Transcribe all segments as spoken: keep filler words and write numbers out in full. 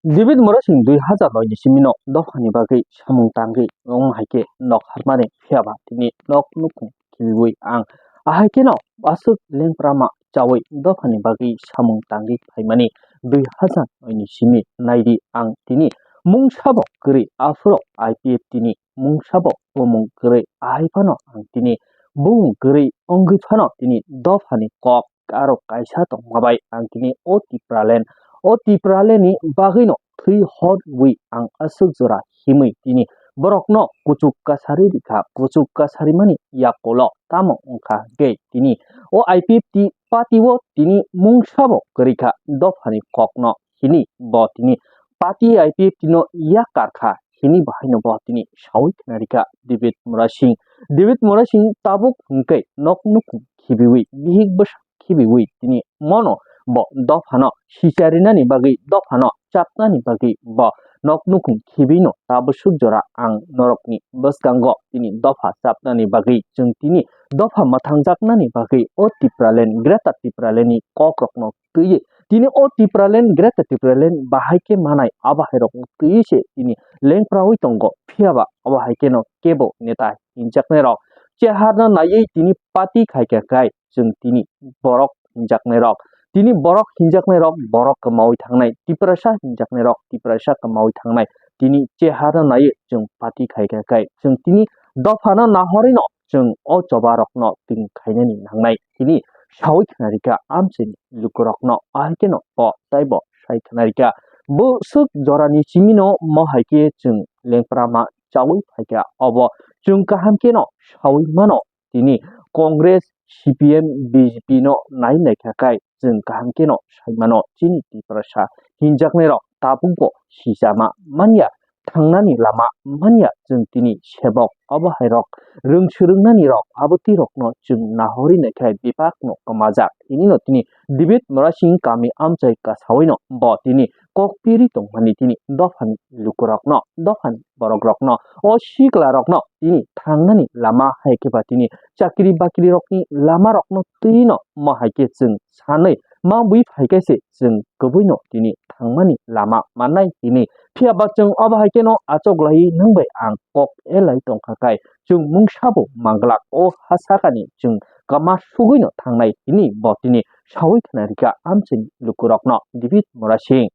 David Murasing dui hazar noi ni simi no dophani bagwi samung tangwi wng hai khe nok harmani phiya ba tini nok nukhung khibiwi ang ahai kheno aswk lengprama chawi dophani bagwi samung tangwi phaimani dui hazar noi ni simi naidi ang tini mungsabo kwrwi aphuru I P F T ni mungsabo bumung kwrwi ahai phano ang tini bumung kwrwi wngwi phano tini dophani kok aro kaisa tongma bai ang tini o Tipraland, o Tipraland ni bagwi no thwi hor wi ang aswk jora himwi tini borok no kuchuk kasari rikha, kuchuk kasari mani yakulo tamo wngkha hwnkhe tini o I P F T party o tini mungsabo kwrwi kha dophani kok no hini bo tini party I P F T no yakarkha hini bahaino bo tini sawi khna rikha David Murasing. David Murasing tabuk hwnkhe nok nukhung khibiwi bihik bwsa khibiwi tini mono bo dophano sicharinani bagwi dophano chapnani bagwi bo nok nukhung khibino tabusuk jora ang norokni bwskango tini dopha chapnani bagwi chwng tini dopha mwthangjaknani bagwi o Tipraland Greater Tipraland ni kokrokno twiwi tini o Tipraland Greater Tipraland bahai khe manai abo hairokno twiwi se tini lengprawi tongo phiyaba abo hai kheno kebo neta hinjaknairok cheharno naiwi tini party khaikha khai chwng tini borok hinjaknairok tini borok hinjaknairok borok kwmawi thangnai Tiprasa hinjaknairok Tiprasa kwmawi thangnai tini cheharno naiwi chwng party khaikha khai chwng tini dophano nahorwino chwng o choba rokno twng khainani nangnai hini sawi khna rikha amchaini lukurokno ahai kheno bo taibo sai khna rikha bwswk jorani simino mo hai khe chwng lengprama chawi phaikha obo chwng kaham kheno sawi mano tini Congress, C P M, B J P no nai naikha khai chwng kaham kheno sai mano chini Tiprasa hinjaknairok tabukbo sijama manya thangnani lama manya chwng tini sebok abo hairok rwng swrwngnani rok abotwi rokno chwng nahorwi naikhai bebakno kwmajak hinino tini David Murasing kami amchai kasawino bo tini kok piri tongmani tini dophani lukurokno dophani borokrokno o siklarokno tini thangnani lama hai khe ba tini chakri bakri rokni lama rokno twino mo hai khe chwng sanwi ma bui phai khe se chwng kwbwino tini thangmani lama mannai hini. Phiya ba chwng obo hai kheno achuk lai nang bai ang kok elai tongkha khai chwng mungsa bo manglak o ha sakani chwng kama sugwino thangnai hini bo tini sawi khna rikha amchini lukurokno David Murasing.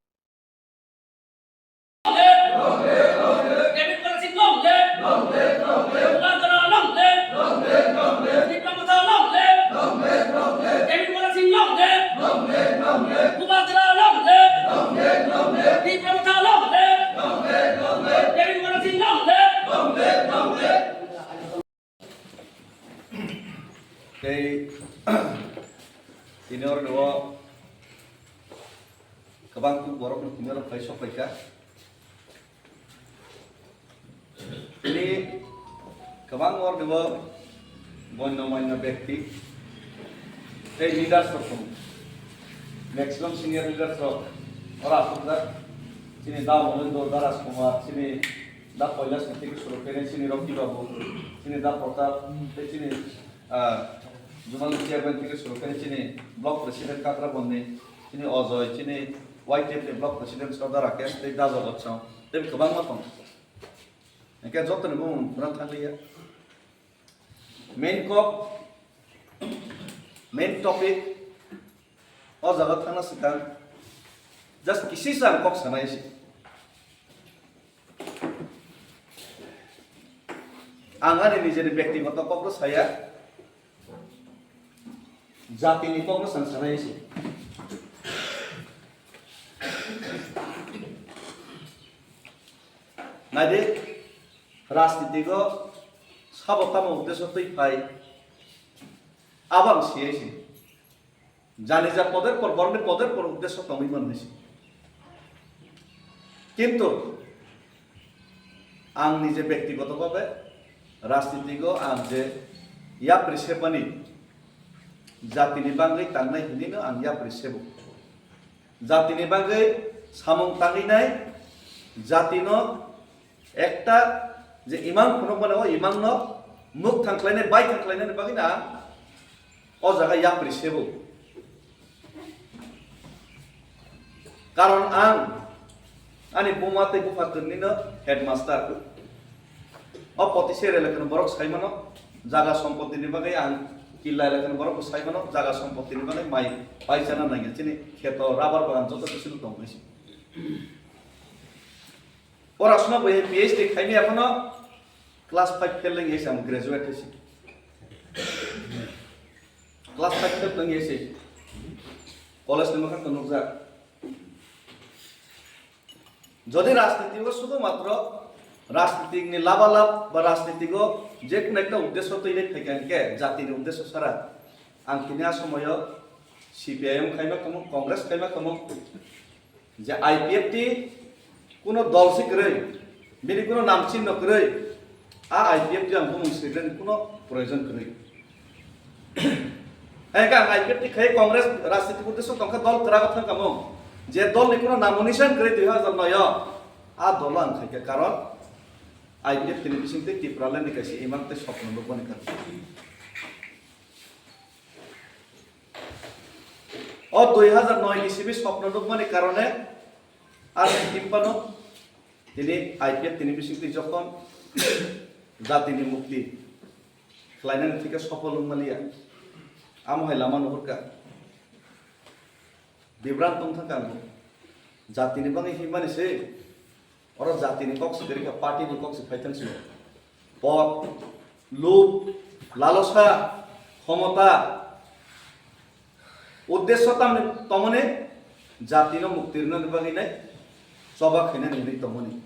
Tei tini oro ni o kwbang borok no tini oro phai sok phaikha. Tini kwbang oro ni o goinno moinno bekti tei leaders rok tongo. Maximum senior leaders rok oro asokjak. Chini da Mohendro, da Rajkumar, chini da Kailash ni theke suru khe chini Rocky Babu, chini da Pratap, tei chini, ah, Zonal chairman theke suru khe chini block president Kakrabon ni, chini Ojoy, chini Y T F ni block president Sardar Rakesh, tei da Jagat Song, tei kwbangma tongo. Hingke jotoni bumung phunang thanglia. Main kok, main topic, o jaga thangna swkang just kisisa ang kok sanai se. Ang ani nijeni bektigoto kokno saya, jatini kokno sang sanai se. Naidi, rajnitiko sabo tamo uddesho twi phai, abo ang siyai se. Jani ja poder por, borokni poder por uddesho tongwi man hinwi se. Kintu ang nije bektigoto bhabe rajnitiko ang je yapri sebani, jatini bagwi tangnai hinwino ang yapri sebo. Jatini bagwi samung tangwi nai, jatino ekta je imang phunukmani o imangno muk thang khlainai, bai thang khlainani bagwino ang o jaga yapri sebo. Karon ang Ani buma tei bupha kwrwini no headmaster. O potise elakani borok sai mano, jaga sompotini bagwi ang killa elakani borok bo sai mano, jaga sompotini bagwi mai paisana nangya, chini kheto rubber bagan joto bisino tong hai se. Ora suna bo P H D khaimya phano class five fail wngya se ang graduate hai se. Class five fail wngya se. College ni mokha to nukjak. Jodi rajniti o sudhu matro rajniti ni labalab ba rajniti o je kono ekta uddesho twi nai phaikha hwnkhe jati ni uddesho sara ang tini a somoyo C P I M khaima kamo, Congress khaima kamo, je I P F T kuno dol se kwrwi, bini kuno nam chinno kwrwi, a I P F T ang bumung swigrani kuno proyojon kwrwi. Hai ka I P F T khai Congress rajniti uddesho tongkha dol kwrago thang kamo, je dol ni kuno nomination kwrwi dui hazar noi o, a dolo ang khaikha, karon I P F T ni bising tei Tipraland ni kaisa imang tei sopno nukmani karon. O dui hazar noi ni simi sopno nukmani karone ar himpano tini I P F T ni bisingtwi jokhon jatini mukti khlainani thikhe sopol wngmaliya. Amo hai lama nuhurkha. Bibrang tongthangkha ang. Jatini bagwi himpani se. Oro jatini kok se kwrwi kha, party ni kok se phaithang se. Pod, lub, lalosa, khomota, uddesho tamni tongmani jatino mukti rwnani bagwi nai choba khainani hwnwi tongmani.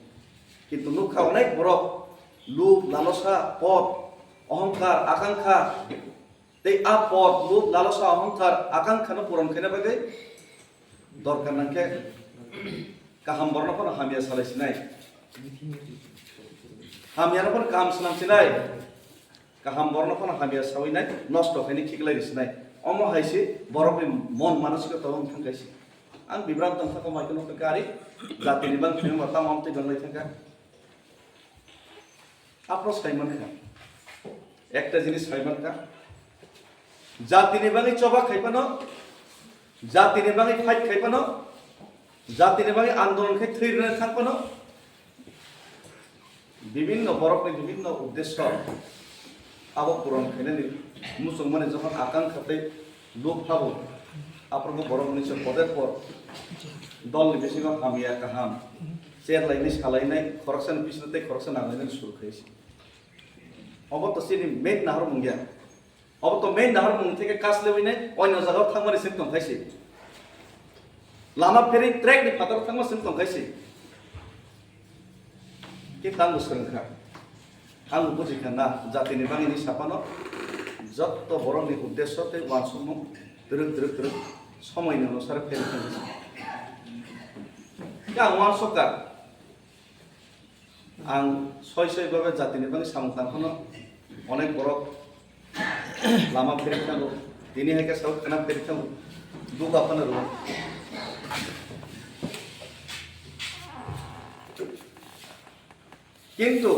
Kintu nukha onek borok lub, lalosa, pod, ohongkar, akankha, tei a pod, lub, lalosa, ohongkar, akankha no puron khaina bagwi dorkar nangkhe kaham borokno phano hamya salai sinai. Hamyano phano kaham swnam sinai. Kaham borokno phano hamya sawi nai, nosto khaini khiklai ri sinai. Omo hai se borokni mon manosiko tong wng thang kaisa. Ang bibrang tong thangkha mai kheno kari jatini bang phiyong ba tamo amtwi banglai thangkha. Aphro sai mankha. Ekta jinis sai mankha. Jatini bagwi choba khai phano, jatini bagwi fight khai phano, jatini bagwi andolon khai thwi rwna thang phano, bibinno borokni bibinno uddesho abo puron khainani muchungmani jokhon akankha tei lub phabo, aphrobo borok hwnwi se poder por dolni bisingo hamya kaham cherlainai salainai khoroksani bisino tei khoroksa nanglainani suru khai se. Obo to chini main naharmung ya. Obo to main naharmung theke kaslewi nai, oino jagao thangmani simi tong khaisi. Lama pheri track ni phataro thangma simi tong khaisi. Ki tango swrwng kha. Ang buji kha na, jatini bagwi ni sapano jotto borokni uddesho tei uansukmung twrwk twrwk twrwk somoini onusare pheri thangwi se. Ang uansuk kha. Ang soi soi babe jatini bagwi samung tang phano onek borok lama pheri thango, tini hai khe sao khana pheri thango, duga phano rwo. Kintu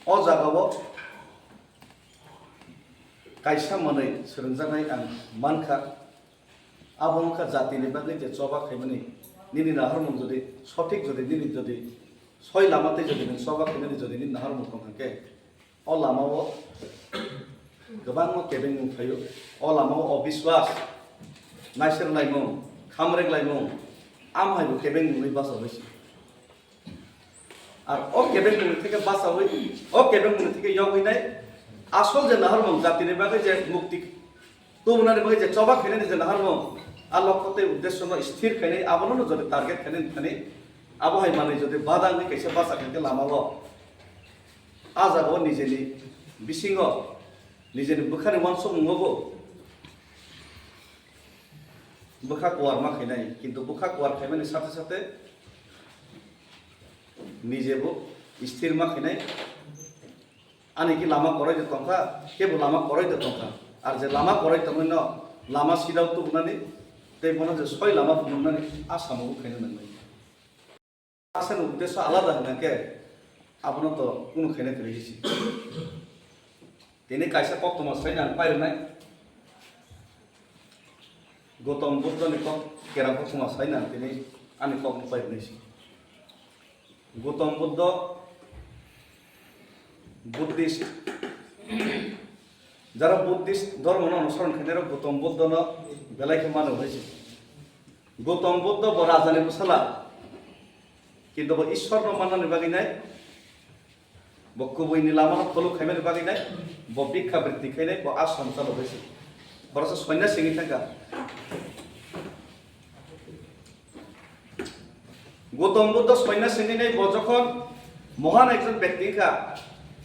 o jagao kaisa manwi swrwngjaknai ang mankha. Abo wngkha jatini bagwi je choba khaimani, nini naharmung jodi sothik, jodi nini jodi soi lama tei jodi nwng choba khaimani jodi nini naharmung tong kha khe, o lamao kwbangma kebengmung phaio. O lamao obiswas, naisir laimung, khamrek laimung, amhaibo kebengmungwi bachaui se. Ar o kebengmungni theke bachaui, o kebengmungni theke yogwi nai, asol je naharmung jatini bagwi je mukti tubunani bagwi je choba khainani je naharmung, a lokho tei uddesho no sthir khainai, abono no jodi target khainani thani, abo hai manwi jodi bada wngwi kaisa bacha khankhe lamao, a jagao nijeni bisingo, nijeni bwkhani uansukmungo bo bwkha kuar ma khainai, kintu bwkha kuar khaimani sathe sathe nijebo sthir ma khainai. Ani ki lama koroi de tongkha, kebo lama koroi de tongkha. Ar je lama koroi tongwi no lama sidao tubunani tei bono je soi lama phunuknani a samungo khaina nangnai. Asani uddesho alada hwnkhe abono to kunu khaina kwrwi se. Tini kaisa koktwma sai nang pairwnai. Gautam Buddhani kok kera koktwma sai nang tini Ani kokno pai hwnwi se. Gautam Buddha Buddhist, jara Buddhist dhormono onusoron khainai rok Gautam Buddha no belai khe mano hwnwi se. Gautam Buddha bo rajani bwsala, kintu bo Ishwar no mannani bagwi nai, bo kubui ni lama no follow khaimani bagwi nai, bo bhikkha britti khainai, bo ashram chalo hwnwi se. Khoroksa sonyasi wngwi thangkha. Gautam Buddha sonyasi hinwi bo jokhon mohan ekjon bekti wngkha,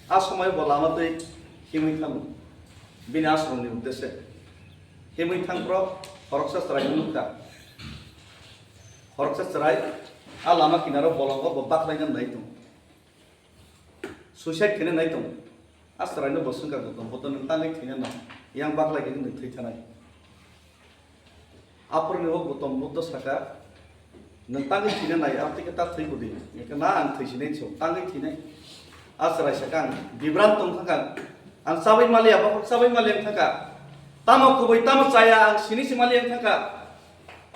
a somoy bo lama twi himwi thango. Bini ashramni uddeshe himwi thangphro khoroksa chwraino nukha. Khoroksa chwrai a lama kinaro bolongo bo baklaina nai tongo. Suicide khaina nai tongo. A chwraino bo swngkha, Gautam Buddha, nwng tangwi thwina nang, yang baklai khe nwng thwi thanai. Aphuruni o Gautam Buddha saka, "Nwng tangwi thwina nai, abo twi khe ta thwi bwdi." Hwnkhe, "Na, ang thwi sinai se, tangwi thwinai." A chwrai saka, "Ang bibran tong thangkha, ang chabwi maliya, bokhok chabwi maliya wng thangkha. Tamo kubui, tamo chaya, ang sini se maliya wng thangkha.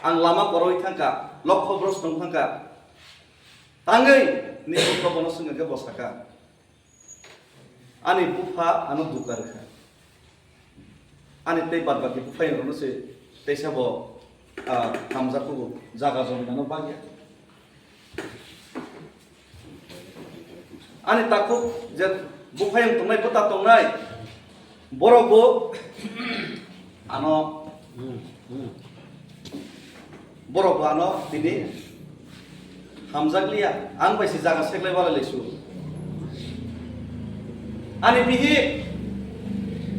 Ang lama koroi thangkha, lokho bros tong thangkha." Tangwi ni Buddha bono swngkha khe bo saka, "Ani bupha ano duka rwkha. Ani tei bad baki buphayangrokno se teisa bo, ah, hamjakgo, jaga jomni ano bagya. Ani takhuk je buphayang tongnai, bwta tongnai, borok bo ano, borok bo ano tini hamjakliya, ang bai se jaga seklai balai laisu. Ani bihik,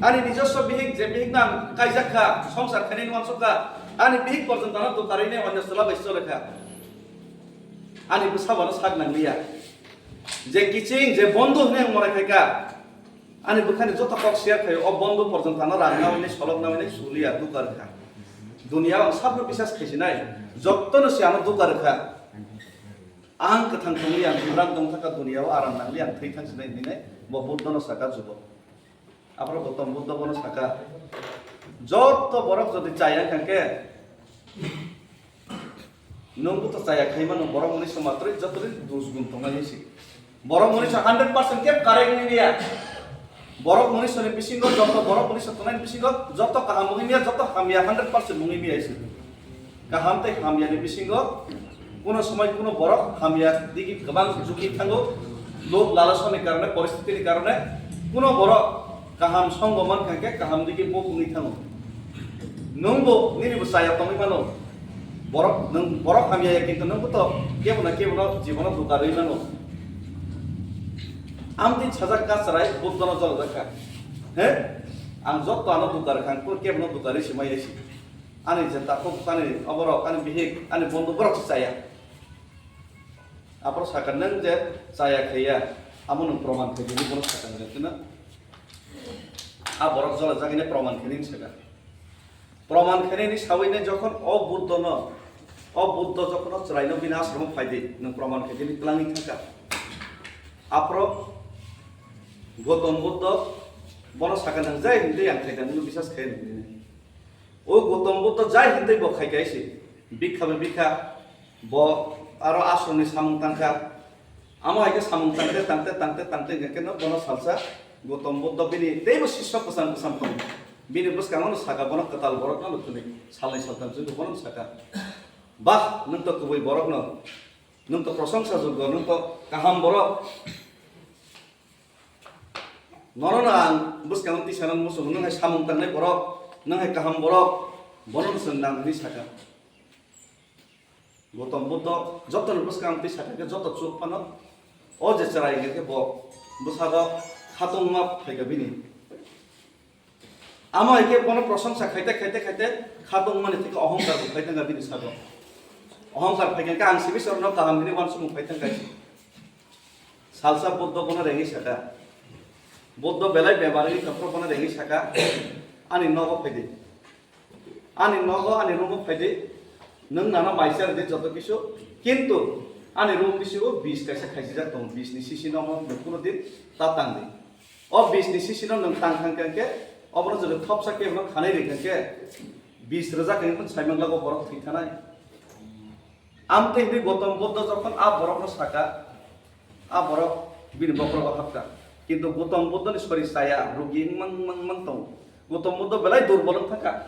ani nijoswo bihik, je bihik nang kaijak kha, songsar khainai wansuk kha, ani bihik porjonto ano dukarwi nai, onyo chwla bai chole kha." Ani bwsa bono sak nangliya. Je kiching, je bondhu hwnwi ang morai khai kha. Ani bwkhani joto kok share khaio, o bondhu porjonto ano rang nawi nai, solok nawi nai, suliya, duka rwkha. Duniya ang sabno bisas khaisinai, jotono se ano duka rwkha. Ang kwthang tongwi ang bibran tong thangkha, duniya o aram nangli ang thwi thangsinai hinwi nai, bo Buddha no saka jubo. Aphuru Gautam Buddha bono saka, "Joto borok jodi chaya wngkha khe, nwng bo to chaya khai mano, borok mwnwi se matroi joto ni dos gun tongnai hinwi se. Borok mwnwi se hundred percent khe correct wngwi ya. Borok mwnwi se ni bisingo joto borok mwnwi se tongnai bisingo joto kaham wngwi ya, joto hamya hundred percent wngwi ya hinwi se." Kaham tei hamyani bisingo kuno somoi kuno borok hamya digi kwbang jugi thango, lobh lalasoni karone, poristitini karone kuno borok kaham songo mankha khe kaham digi bo wngwi thango. Nwngbo nini bo chaya tongwi mano, borok nwng borok hamya ya, kintu nwngbo to kebono kebono jibono duka rwi mano. Amtwi sajak kachrai Buddhono jolojak kha, he, ang jotto ano duka rwkha, ang kebono duka rwi se maya se. Ani je takhuk, ani oborok, ani bihik, ani bondhu borok se chaya. Aphuru saka, "Nwng je chaya khaiya, amo nwng proman khaidi," hinwi bono saka, nwng kheno a borok jolajak hinwi proman khainai saka. Proman khainai hinwi sawi nai jokhon o Buddha no, o Buddha jokhon o chwraino bini asromo phaidi, nwng proman khaidi hinwi twlangwi thangkha. Aphuru Gautam Buddha bono saka, "Nwng jai hinwi ang khaida, nwng bisas khai," hinwi. O Gautam Buddha jai hintwi bo khai kaise, bikha bai bikha, bo aro asromni samung tangkha. Amo hai khe samung tangte, tangte, tangte, tangte hingke no bono salsa Gautam Buddha bini teibo sisyo kwcham kwcham tongo. Bini bwskango no saka, bono kwtal borokno no thwnwi salnwi saltham chwngkhe bono saka, "Bah, nwng to kubui borokno, nwng to prosongsa joggo, nwng to kaham borok." Nono no ang bwskango tisana muchungo, nwng hai samung tangnai borok, nwng hai kaham borok, bono no chwng nang hwnwi saka. Gautam Buddha joto ni bwskango twi saka khe joto chuk phano, o je chwrai hwnkhe bo bwsago khatungma phaikha bini. Amo hai khe bono prosongsa khaite, khaite, khaite khatungmani thikhe ohongkar bo phai thangkha bini sago. Ohongkar phaikha khe ang sibisarno kaham hwnwi uansukmung phai thangkha. Salsa Buddha bono rengwi saka. Buddha belai bemar wngwi tongphuru bono rengwi saka, "Ani nogo phaidi. Ani nogo, ani room-o phaidi. Nwng nana maisa rwdi joto kisu. Kintu ani room bisingo bis kaisa khaisijak tongo. Bis ni sisi nogo nwng kuno din ta tangdi. O bis ni sisi no nwng tang thang khe, obono jodi thopsa khe bono khanai ri khe, bis rwjak khe saimang lago borok thwi thanai." Amtwi hwnwi Gautam Buddha jokhon a borokno saka, a borok bini bokhorogo hapkha. Kintu Gautam Buddhani sori chaya, rugi wngmang, wngmang, wngmang tongo. Gautam Buddha belai durbol wng thangkha.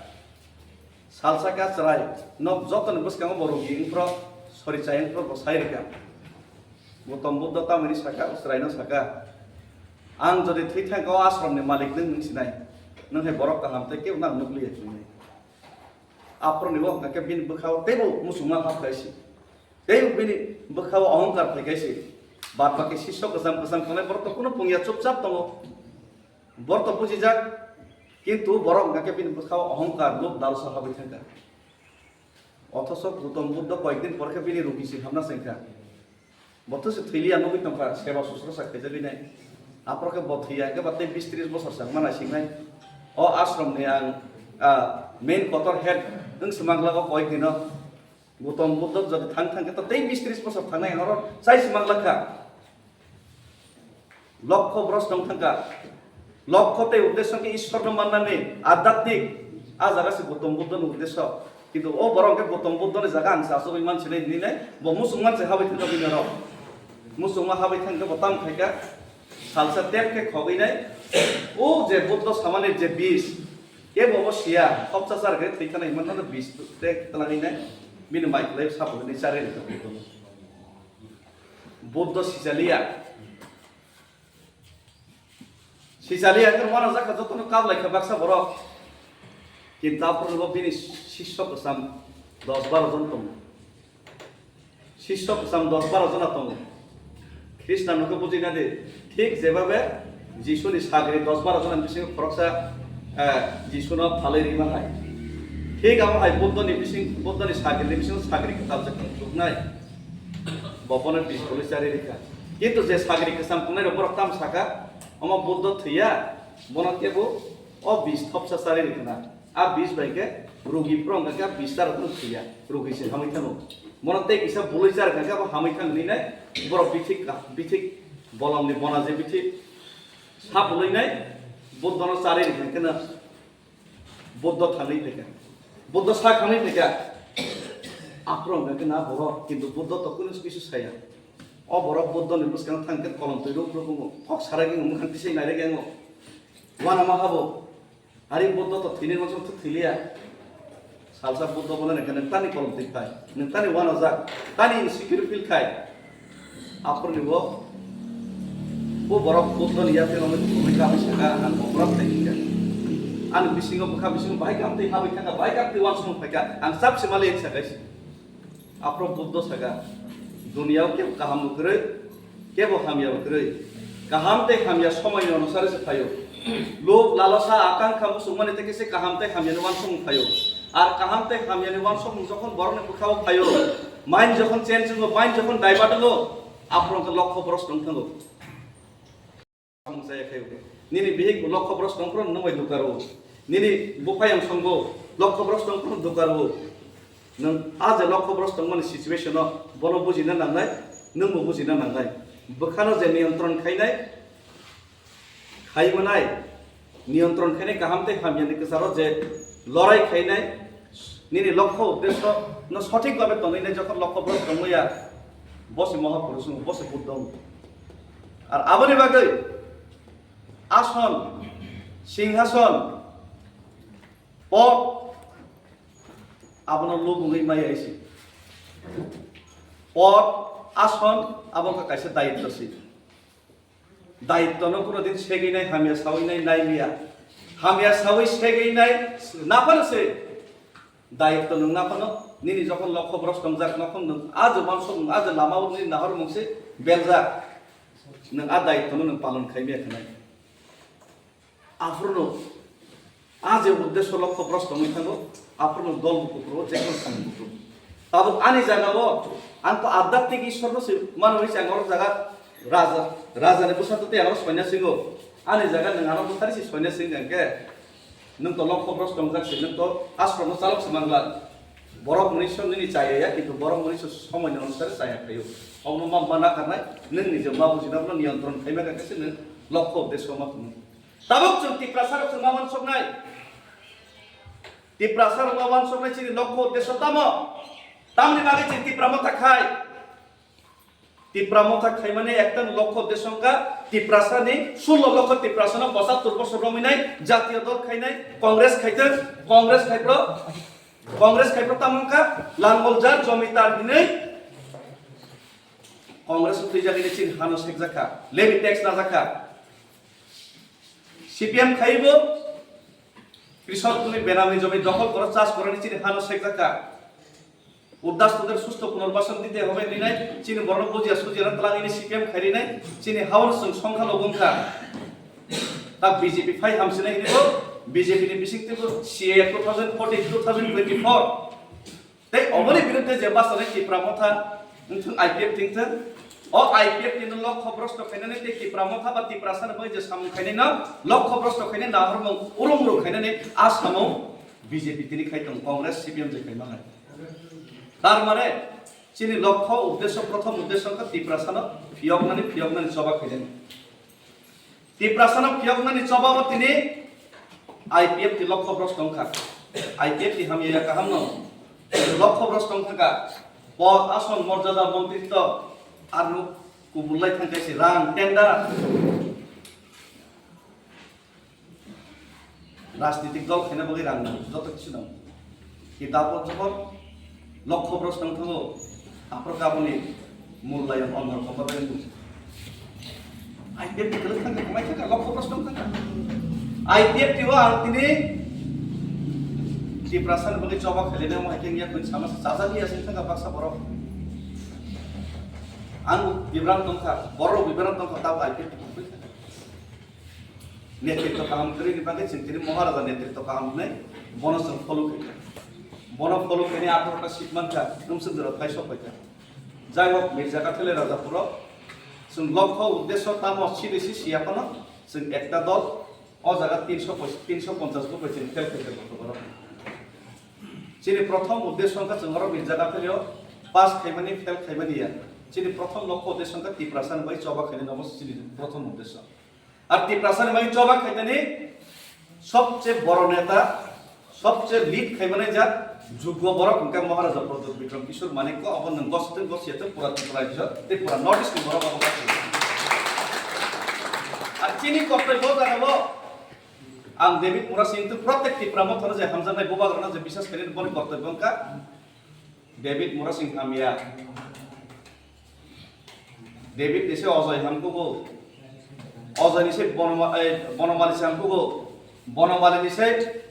Salsa khe chwrai, nok jotoni bwskango bo rugi wngphro, sori chaya wngphro bo sai rwkha. Gautam Buddha tamoni saka, chwraino saka, "Ang jodi thwi thangkha, o ashramni malik nwng, nwng sinai. Nwng hai borok kaham tei kebo nang nukliya hinwi." Aphuruni o hwnkha khe bini bwkhao teibo muchungma hapkha se. Teibo bini bwkhao ohongkar phaikha se. Bad baki sisyo kwcham kwcham tongnai borok to kunu pungya chupchap tongo. Borok to bujijak, kintu borok hwnkha khe bini bwkhao ohongkar, lub, lalsa habwi thangkha. Othoso Gautam Buddha koyekdin por khe bini rugi se hamna chengkha. Bo to se thwiliya nugwi tongkha, seba susrosa khaijagwi nai. Aphuru khe bo thwiya khe ba tei bis tris bosor se wngma naisingnai. O ashramni ang, ah, main kotor head wng se manglago koyekdino. Gautam Buddha jodi thang thang khe to tei bis tris bosor thangnai, ang oro chai se manglakha. Lokho bros tong thangkha. Lokho tei uddesyo khe Ishwarno mannani, adhyatmik, a jaga se Gautam Buddhani uddesyo. Kintu o borok khe Gautam Buddhani jaga ang se achugwi mansinai hinwi nai, bo muchungma se habwi thangkha bini oro. Muchungma habwi thangkhe bo tamo khaikha, salsa tel khe khogwi nai, o je Buddha samani je bis, kebo bo siya, khopsa char khe thwi thanai hinmano bis te twlangwi nai, bini mai kwlai saphuruni charwi rwkha Buddha. Buddha sijaliya. Sijaliya khe uanajak kha jotono kablai kha baksa borok. Kintu aphuru bo bini sisyo kwcham dos baro jon tongo. Sisyo kwcham dos baro jona tongo. Krishna no khe bujina di. Thik jebabe Jisuni sagri dos baro jona bisingo khoroksa, eh, Jisuno phalwi rima hai. Thik amo hai Buddhani bising, Buddhani sagri ni bisingo sagri kwtal se khum chuknai. Bo bono bis bolwi charwi rikha. Kintu je sagri kwcham tongnai rok borok tamo saka, omo Buddha thwiya, bono kebo o bis thopsa charwi rikha na. A bis bai khe rugi phro wngkha khe a bis charwk no thwiya, rugi se hamwi thango. Bono tei kisa bolwi charwk kha khe abo hamwi thang hinwi nai, borok bithik ka-, bithik bolongni bona je bithik sa bolwi nai, Buddha no charwi rikha khe na. Buddha thangwi phaikha. Buddha sa thangwi phaikha. Aphuru hwnkha khe na borok, kintu Buddha to kunu kisu saya. O borok Buddha ni bwskango thang khe kolom twi ruk ruk wngo. Kok sarai khe mwkhang tisai nai rek wngo. Uanama habo. Ari Buddha to thwinai mansa thwk thwiliya. Salsa Buddha bono hwnkha, "Nwng tani kolom twi phai. Nwng tani uanajak. Tani insecure feel khai." Aphuruni bo, bo borok Buddhoni yaphirokno thumwi kabui saka, "Ang oporad khai kha. Ani bisingo bwkha bisingo bahai kam twi habwi thangkha, bahai kam twi uansukmung phaikha, ang chap se mali," sakha se. Aphuru Buddha saka, "Duniyao kebo kaham bo kwrwi, kebo hamya bo kwrwi. Kaham tei hamya somoini onusare se phaio. Lub, lalasa, akankha muchungmani tei khe se kaham tei hamyani uansukmung phaio. Ar kaham tei hamyani uansukmung jokhon borokni bwkhao phaio, mind jokhon change wngo, mind jokhon divert wngo, aphuru hwnkhe lokho bros tong thango." Samung chaya khe, nini bihik bo lokho bros tong phuru nwng bai dukar o. Nini buphayang song bo lokho bros tong phuru dukar o. Nwng a je lokho bros tongmani situation o bono bujina nangnai, nwng bo bujina nangnai. Bwkhano je niyontron khainai, Khai manai, niyontron khainai kaham tei hamyani kwcharo je lorai khainai, nini lokho uddesyo no sothik babe tonwi nai jokhon lokho bros tongwi ya, bo se Mahapurush wng, bo se Buddha wng. Ar aboni bagwi ason, singhason, pod, abono lubungwi maya isi. Pod, ason, abo wngkha kaisa dayitto si. Daitwno kuno din segwi nai, hamya sawi nai, nai liya. Hamya sawi segwi nai, naphano se. Daitwno nwng naphano, nini jokhon lokho bros tongjak, nokhon nwng a je uansukmung, a je lama o nini nahormung se beljak. Nwng a daitwno nwng palon khai maya khanai. Aphuru no A je uddesyo lokho bros tongwi thango, aphuru no dol bukuphuru, je kono samung buphuru. Tabuk ani jaga o, ang to adhyatmik Ishwar no se mano hwnwi se ang oro jaga raja, raja ni bwsa to tei ang oro soinyasingo. Ani jaga nwng ano bwthari se soinyasingo hwnkhe, nwng to lokho bros tongjak se, nwng to ashram no chalok se manglak. Borok mwnwi se nini chaya ya, kintu borok mwnwi se somoi ni onusare chaya phaio. Omo ma, ma nakarnai, nwng nije ma bujina bono niyontron khaima kha khe se nwng lokho uddesyo ma phunuk. Tabuk chwng Tiprasa rok chwng ma uansuknai. Tiprasa rok ma uansuknai chini lokho uddesyo tamo? Tamni bagwi chwng Tipra Motha khai. Tipra Motha khaimani ekta lokho uddesho wngkha Tiprasani, sullo lokho Tiprasano pochattor bosor romwi nai, jatiyo dol khainai, Congress khaitwng, Congress khaipro, Congress khaipro tamo wngkha langol jar jomitar hinwi Congress o twijak hinwi chini hano sekjakha, levy tax najakha. C P M khaibo Krishok ni benami jomi dokhol koro chas koroni chini hano sekjakha. উদ্বাস্তুদের সুস্থ পুনর্বাসন দিতে হবে rinai, chini borok bujiya sujiya twlangwi ni C P M khai rinai, chini haor chwng songkha logo wngkha. Ta B J P phai hamsinai hini bo, B J P ni bising teibo C A A two thousand fourteen, two thousand twenty-four. Tei oboni birudde je basa nai Tipra Motha, wngthung I P F thwngthung. O I P F ni no lokho brosto khainani tei Tipra Motha ba Tiprasani bai je samung khainai no lokho brosto khainai nahormung urung urung khainani a samung B J P tini khai tong, Congress C P M je khai mangai. Tar mane chini lokho uddesho, prothom uddesho wngkha Tiprasano phiyoknani, phiyoknani choba khainani. Tiprasano phiyoknani choba bo tini I P F ni lokho brosto wngkha. I P F ni hamya ya kaham no lokho brosto wngkha ka. Pod, ason, morjada, montritto arno kubul lai thang kaisi rang, tender. Rajnitik dol khaina bagwi rang nango, joto kisu nango. Ki dapot jokon lokho bros nang thango, aphro kaboni mullayon onno khomba bai nung. I P F ni kwlwk thangkha, kwmai thangkha, lokho bros nang thangkha. I P F ni o ang tini Tiprasa ni bagwi choba khailai nang hai khe ya koi sama sa chaja liya sing thangkha baksa borok. Ang bibran tongkha, borok bibran tongkha, tabo I P F ni kwlwk thangkha. Netritto kaham kwrwini bagwi chwng tini Maharaja netritto kaham hwnwi bono chwng follow khaikha. Bono follow khainai atharo ta seat mankha, Rumsung jora phai sok phaikha. Jai hok, Mirja Kathele Rajapuro chwng lokho uddesho tamo siri si siya phano chwng ekta dol o jaga tinsho poi-, tinsho ponchash bo bai chwng fail khaikha gotoboro. Chini prothom uddesho wngkha chwng oro Mirja Katheleo pass khaimani, fail khaimani ya. Chini prothom lokho uddesho wngkha Tiprasani bai choba khainani, omo chini prothom uddesho. Ar Tiprasani bagwi choba khaitani sobche boro neta, sobche lead khaimanai jak juggo borok hwnkhe Maharaja Pradyot Bikram Kishore Manikya, obo nwng gositwng gosiyatwng pura Tripura rajyo tei pura North East ni borok abo gosiyatwng. Ar chini koktoi bo jagao ang David Murasing tei protek Tipra Mothano je hamjaknai bubagrano je bisas khainani boni koktoi bo wngkha David Murasing hamya. David ni se Ojoi hamkugo. Ojoi ni se Bonoma-, ei, Bonomali se hamkugo. Bonomali ni se,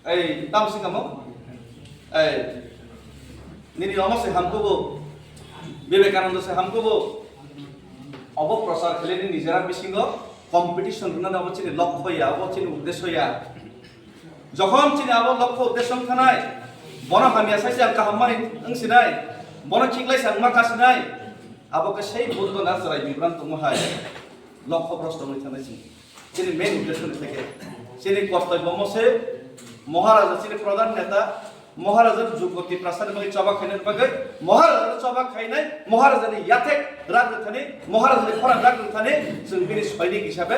ei, tamsi kamo? Ei, nini omo se hamkugo. Vivekananda se hamkugo. Obo prochar khaileni nijera bisingo competition rwnani obo chini lokho ya, obo chini uddesho ya. Jokhon chini abo lokho uddesho wng thanai, bono hamya sai se ang kaham mani wng sinai, bono khiklai se ang ma ka sinai, abo khe sei Buddho na chwrai bibran tongmo hai lokho bros tongwi thanai chini. Chini main uddesho ni theke chini kortobyo mo se Maharaja chini pradhan neta, Maharaja juggo Tiprasani bagwi choba khainani bagwi, Maharaja choba khainai, Maharaja ni yathek rak rwthani, Maharaja ni khorang rak rwthani, chwng bini soinik hisabe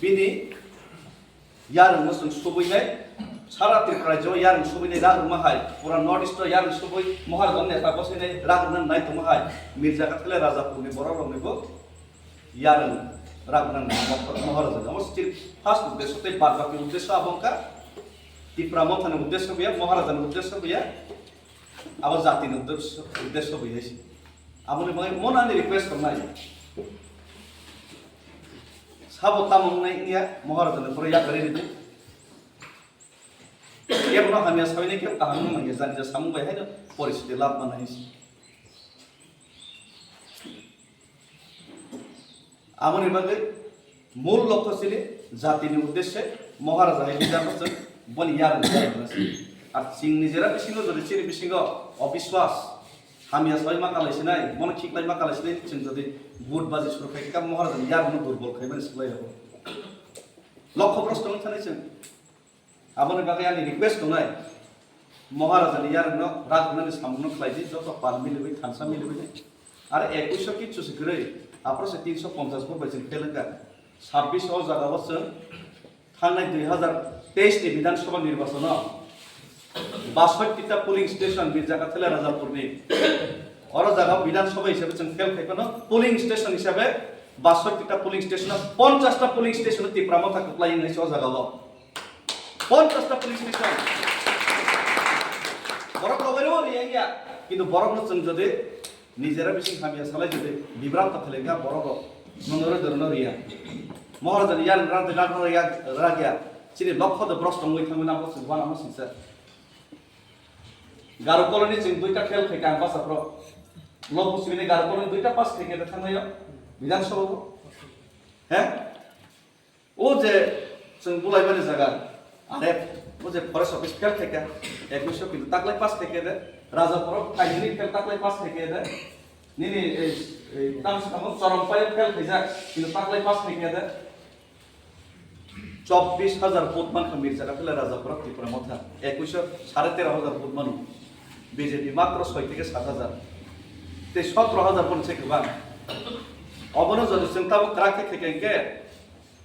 bini yarwngno chwng subui nai, sara Tripura rajyo yarwng subui nai rak rwma hai, pura North East o yarwng subui Maharaja neta bwsai nai rak rwna nai tongma hai, Mirja Kathele Rajapur ni borok rok ni bo yarwng rak rwna nai Maharaja ni. Omo still first uddesho tei bad baki uddesho abo wngkha Tipra Motha ni uddesho bo ya, Maharaja ni uddesho bo ya, abo jati ni uddesho, uddesho bo ya se. Aboni bagwi mono ani request tongnai. Sabo tamo wngnai wngya, Maharaja ni borok yakarwi ridi. Kebono hamya sawi nai, kebo kaham wngmani ya, jani ja samung bai haino poristhiti lab manai hinsi. Aboni bagwi mul lokho chini jatini uddeshe Maharaja hai leader no chwng boni yarwng khlaina se. Ar chini jera bisingo jodi chini bisingo obiswas hamya sawi ma kalai sinai, bono khiklai ma kalai sinai, chwng jodi vote baji suru khai kha Maharaja ni yarwng no durbol khaimani swlai yabo. Lokho bros tongwi thanai chwng. Aboni bagwi ani request tongnai, Maharaja ni yarwng no rak rwnani samung no khlai di, joto pal miliwi, thansa miliwi ni. Ar ekush sho kichu se kwrwi, aphro se tinsho ponchash vote bai chwng fail wngkha. Sabbish o jaga o chwng thangnai dui hazar teis ni Bidhan Sabha nirbachon o Basotti ta polling station Mirjakathila Rajapurni. Oro jaga Bidhan Sabha hisabe chwng fail khai phano polling station hisabe basotti ta polling station, ponchash ta polling station Tipra Motha kwplai wngwi se o jaga o. Ponchash ta polling station. Borok lobai rw riyang ya, kintu borok no chwng jodi nijera bising hamya salai jodi bibranto khlai kha borok rok. Nono re dorno riya. Maharaja ni yan ran ran ran ya ragya. Chini lokho de bros tongwi thangwi nabo chwng wana mo singsa. Garo colony chwng duita fail khai kha ang basa pro. Lok busi bini Garo colony duita pass khai khe thangnayo. Bidhan Sabha bo. He? O je chwng bulaimani jaga, are o je forest office fail khaikha, ekush kintu taklai pass khaikha de, Raja Borok Thainini fail taklai pass khaikha de, nini ei, ei tamo samo Chorompai fail khaijak, kintu taklai pass khaikha de. Chobbish hajar vote mankha Mirjakathila Raja Borok Tipra Motha, ekush sare tero hajar vote mano, B J P matro soi theke sat hajar, tei sotro hajar vote se kwbang. Obono jodi chwng tabuk kwrak khe khaikha hinkhe,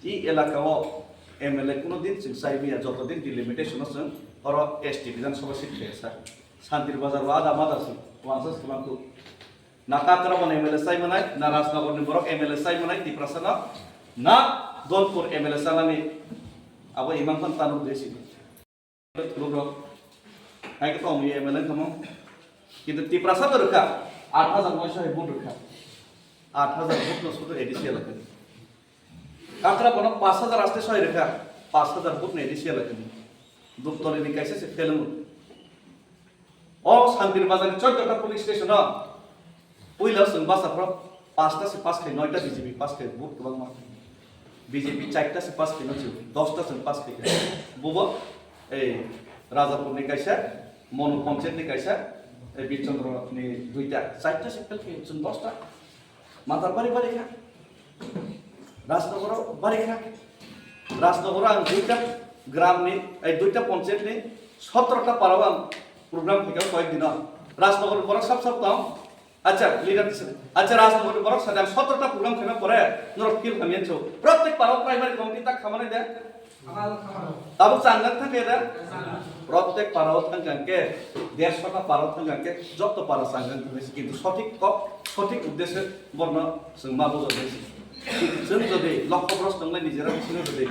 I elaka o M L A kuno din chwng chai maya, joto din delimitation o chwng oro S T Bidhan Sabha seat khe sa. Santir Bazar o ada mada se, wansa se khlangkhu. Na Kakrabon M L A chai manai, na Rajnagar ni borok M L A chai manai, Tiprasa no, na Dolpur M L A chanani abo imang phan tanu desi. Thulukrok. Hai khe tong M L A tamo. Kintu Tiprasa to rwkha, aat hajar noisho hai vote rwkha. Aat hajar vote no sudu A D C elaka ni. Kakrabon paanch hajar aste soi rwkha, paanch hajar vote no A D C elaka ni. Duptoli ni kaisa se fail wng. O Santir Bazar ni choddo ta police station o puila chwng basa phoro pasta se pass khai, noita B J P pass khai, vote kwbangma. B J P charta se pass khai, no chwng dosta chwng pass khai. Bubo ei Rajapur ni kaisa, Monu Panchayat ni kaisa, ei Birchandra ni duita, charta se fail khai, chwng dosta. Matar bari bari kha. Rajnagar bari kha. Rajnagar ang duita gram ni, ei duita panchayat ni sotro ta para ang program khai kha koyek dino. Rajnagar borok sab sab tong. Acha, leader tisa. Acha, Rajnagar borok sadang sotro ta program khai pore norok feel hamya cho. Prottek para primary committee ta khamani de. Tabuk changjak thang khe da? Prottek para o thang khe, dersho ta para o thang khe, joto para changjak thang khe, kintu sothik kok, sothik uddeshe borno chwng ma bujok nai se. Chwng jodi lokho bros tongnai nijera bisingno jodi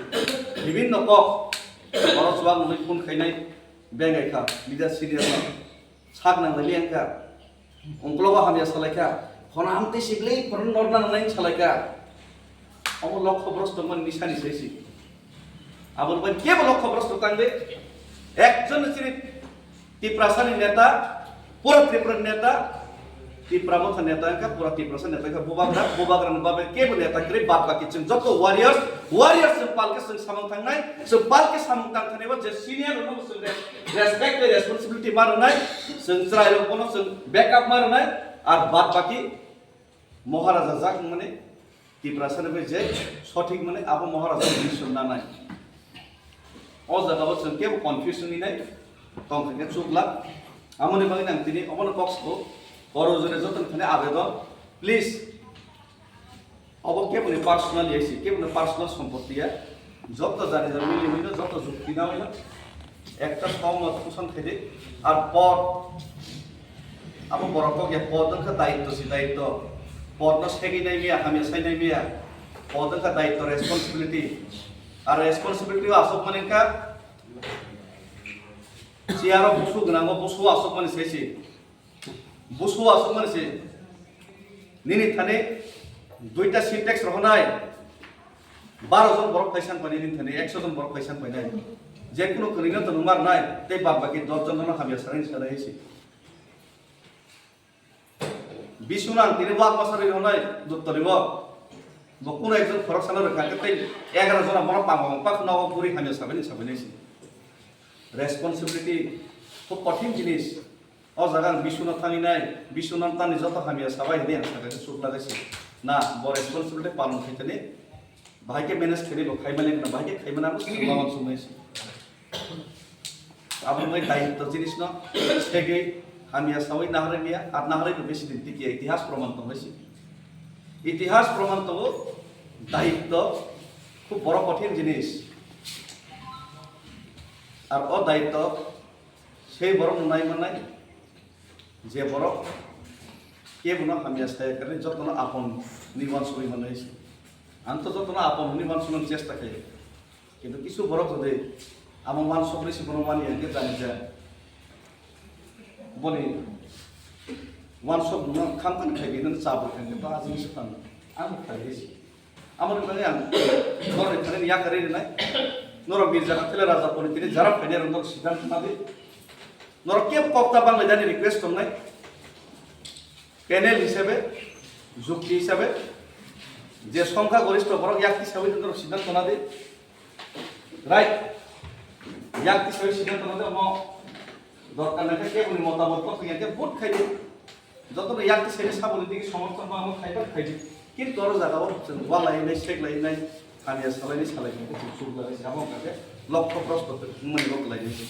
bibinno kok, oro chuwak nungwi phone khainai bengai kha, leader senior no. Sak nang lai liang kha. Ungklogo hamya salai kha. Khona amtwi siklai, khona norna nang nai salai kha. Omo lokho bros tongmani nisa ni sai si. Aboni bai kebo lokho bros tong tang de. Ekjon chini Tiprasa ni neta, pura Tripura ni neta, Tipra Motha neta wngkha, pura Tiprasa neta wngkha, Bubagra, Bubagra ni babe kebo neta kwrwi, bad baki chwng joto warriors, warriors chwng palke chwng samung tangnai, chwng palke samung tang thani bo je senior rok no chwng respect tei responsibility ma rwnai, chwng chwrai rok bono chwng backup ma rwnai, ar bad baki Maharaja jak wngmani Tiprasa ni bai je sothik mani abo Maharaja ni mission nanai. O jaga o chwng kebo confuse wngwi nai, tong khe chuk lak. Amoni bagwi nang tini obono kok sabo, oro jore joto ni thani abedon, please. Obo keboni personal ya si, keboni personal sompotti ya. Joto jani jani mili hino, joto jukti na hino. Ekta somot kusan khede, ar pod, abo borok kok ya pod wngkha daitto si daitto. Pod no segwi nai miya, hamya sai nai miya. Pod wngkha daitto, responsibility. Ar responsibility o asok mani wngkha, chair o busu gwnango busu asok mani sai si. Busu aswk mani se, nini thani duita Sintex rohonai, baro jon borok phaisan painai, nini thani ekso jon borok phaisan painai. Je kunu kwrwino to nungma rwnai, tei bad baki dos jon no hamya sanai sanai se. Bisuna ang tini wak masa rwi rwnai, duptoli o. Bo kunu ekjon khorok sana rwkha, tei egaroh jona borok tamo wngkha, nogo puri hamya sabaini sabaini se. Responsibility khub kothin jinis. O jaga ang bisuna thangwi nai, bisuna tani joto hamya sabai hwnwi ang sakha khe chuk lagai se. Na, bo responsibility palon khai tani, bahai khe manage khainai bo khai mani khna, bahai khe khai mani abo chwng ma uansuk nai se. Abo wngwi daitto jinis no segwi hamya sawi naharwi miya, ar naharwi no besi din tikya itihas proman tong se. Itihas proman tongo, daitto khub boro kothin jinis. Ar o daitto Tei borok no nai manai, je borok kebo no hamya saya karwi joto no apon ni uansugwi manai se. Ang to joto no apon hwnwi uansuknani chesta khaio. Kintu kisu borok jodi amo uansuknai se bono mani ya khe jani ja. Boni uansuk no kham kham khai di nang chabwi khai di ba ajini se tang. Ang khai di se. Amoni bagwi ang norok ni thani yakarwi rinai. Norok Mirza Kathila Raja Poni tini jara phainai rok norok sidang khna di. Norok kebo kok ta banglai dani request tongnai. Panel hisabe, jukti hisabe, je songkha goristho borok yakti sawi norok sidang khna di. Right. Yakti sawi sidang khna di, omo dorkar nangkha keboni motamot kok ya khe vote khai di. Jotono yakti sene saboni digi somorthon ma amo khaiba khaidi. Kintu oro jaga o chwng walai nai, sek lai nai, hamya salai nai, salai nai, chwng chuk lai nai, abo wngkha khe lokho prosto wngmani rok lai nai.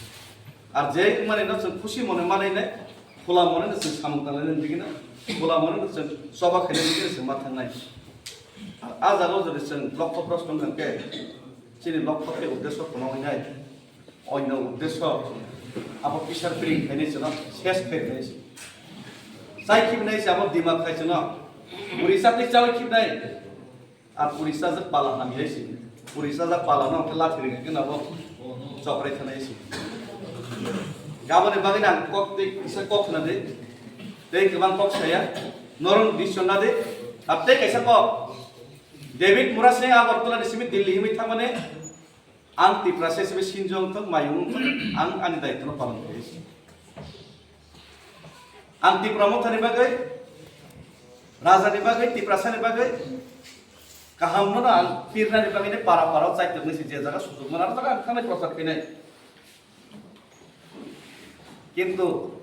Ar je wngmani no chwng khusi mone manai nai, khula mone no chwng samung tanglai nai digi no, khula mone no chwng choba khainai digi no chwng ma thangnai. Ar a jaga o jodi chwng lokho prosto wngkha khe, chini lokho khe uddesho kono wngnai. Onno uddesho abo kisar piring khainai chwno ses khainai se. Chai khibnai se abo dimak khai chwno. Puri chatwi chawi khibnai. Ar puri chajak pala hamyai se. Puri chajak pala no khe lathi ring khe nabo chokrai thanai se. Gaboni bagwi nang kok tei kisa kok khna de. Tei kwbang kok saya. Norong decision na de. Ar tei kaisa kok. David Murasing Agartala ni simi Delhi himwi thangmani. Ang Tiprasa hisabe sinjong thok, mayung thok, ang ani daitwno palon khlai. Ang Tipra Mothani bagwi, Rajani bagwi, Tiprasani bagwi, kahamno ang pirnani bagwi ni para para o chaitoknai se je jaga sujok mano, aro jaga ang thangnai prochar khainai. Kintu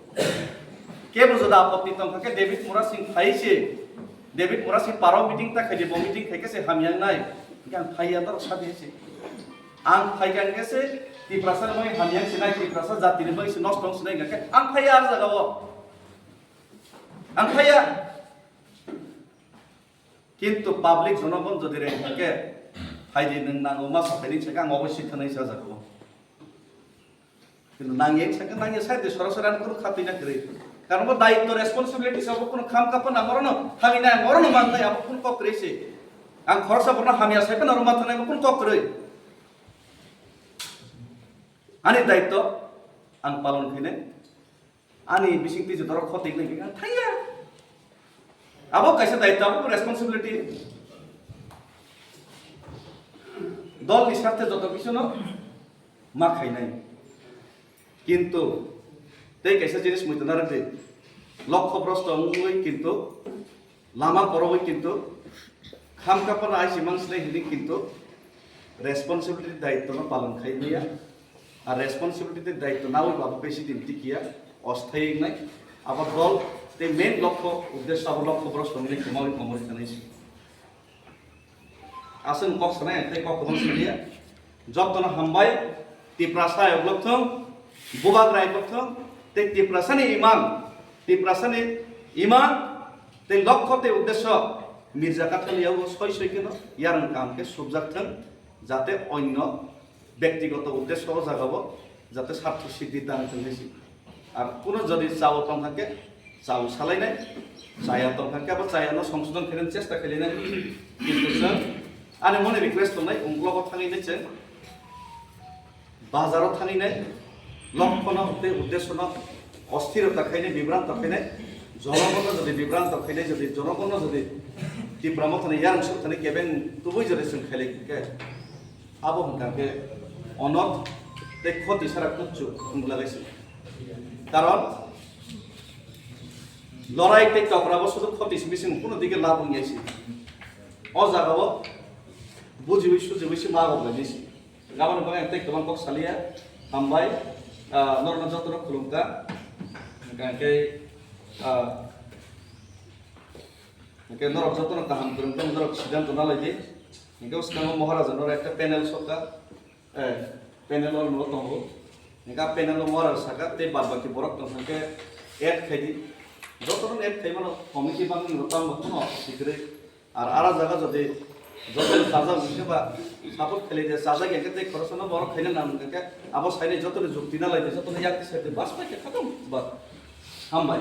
kebo joda apotti tongkha khe David Murasing phai se, David Murasing paro meeting ta khaidi, bo meeting khai khe se hamya wngnai, hingkhe ang phaiya norok sadi se. Ang phai kha hingkhe se Tiprasa ni bagwi hamya wng sinai, Tiprasa jati ni bagwi se nosto wng sinai hingkhe ang phaiya ah jaga o. Ang phaiya. Kintu public jonogon jodi reng hingkhe phaidi nwng nango ma sa phaidi hingkhe ang obo sikha nai sa jaga o. Kintu nangya sakhe nangya side de sorasori ano kunu khatwi na kwrwi. Karon bo daitto responsibility sabo kunu kham kha phano ang orono thangwi nai ang orono mang nai abo kunu kok kwrwi se. Ang khoroksa borno hamya sai phano oro ma thanai bo kunu kok kwrwi. Ani daitto ang palon khainai. Ani bising twi je dorok khotwi nai ang thangya. Abo kaisa daitto, abo responsibility. Dol ni sarthe joto kisu no ma khainai. Kintu tei kaisa jinis muitu narwk di. Lokho brosto wngwi kintu lama porogwi kintu khamkha phano aisi mang sinai hwnwi kintu responsibility daitto no palon khai maya. Ar responsibility tei daitto nawi ba besi din tikiya osthai wngnai. Abo dol tei main lokho uddesho abo lokho brosto wngwi kwmawi kwmawi khanai se. Aswk kok sanai tei kok kwbang saliya. Jotono hambai, Tiprasa ayok lokthong, Bubagra ayok lokthong, tei Tiprasani imang, Tiprasani imang tei lokho tei uddesho Mirza Kathaliya o soi soi kheno yarwng kaham khe subjak thwng, jate onno bektigoto uddesho o jagao jate sartho siddhi tang thwng hai si. Ar kuno jodi chao tongkha khe chao salainai, chaya tongkha khe abo chayano songsodon khainani chesta khlainai. Kintu chwng ani mone request tongnai, ungklogo thangwi nai chwng bazaro thangwi nai, lokhono tei uddeshono osthirota khainai, bibranto khainai, jonogonno jodi bibranto khainai, jodi jonogonno jodi Tipra Mothani yarwng sukthani kebeng tubui jodi chwng khailai khe, abo hwnkha khe onoth tei khoti sara kuchuk wngwi lagaisi. Karon lorai tei tokrabo sudu khoti simi simi kuno dike lab wngya si. O jagao bujiwi sujiwi se ma rok lainai si. Gabani bagwi ang tei kwbang kok saliya. Hambai, ah, norokno jotono khulumkha. Hwnkhe, ah, Hingke norok jotono kaham kwrwng khe norok siddhanto nalai di. Hingke bwskango Maharaja norok ekta panel sokha, eh, panel o norok tongo. Hingke a panel o Maharaja saka tei bad baki borok tong khe add khai di. Jotono add khai mano committee bangni rok tamo phano sikri. Ar ara jaga jodi Joto sajak wngkhe ba support khlai de, sajak ya khe tei khoroksa no borok khaina nang wngkha khe abo saini joto ni jukti na lai de, joto ni yakti sai de, bas bai khe khatam ba. Hambai.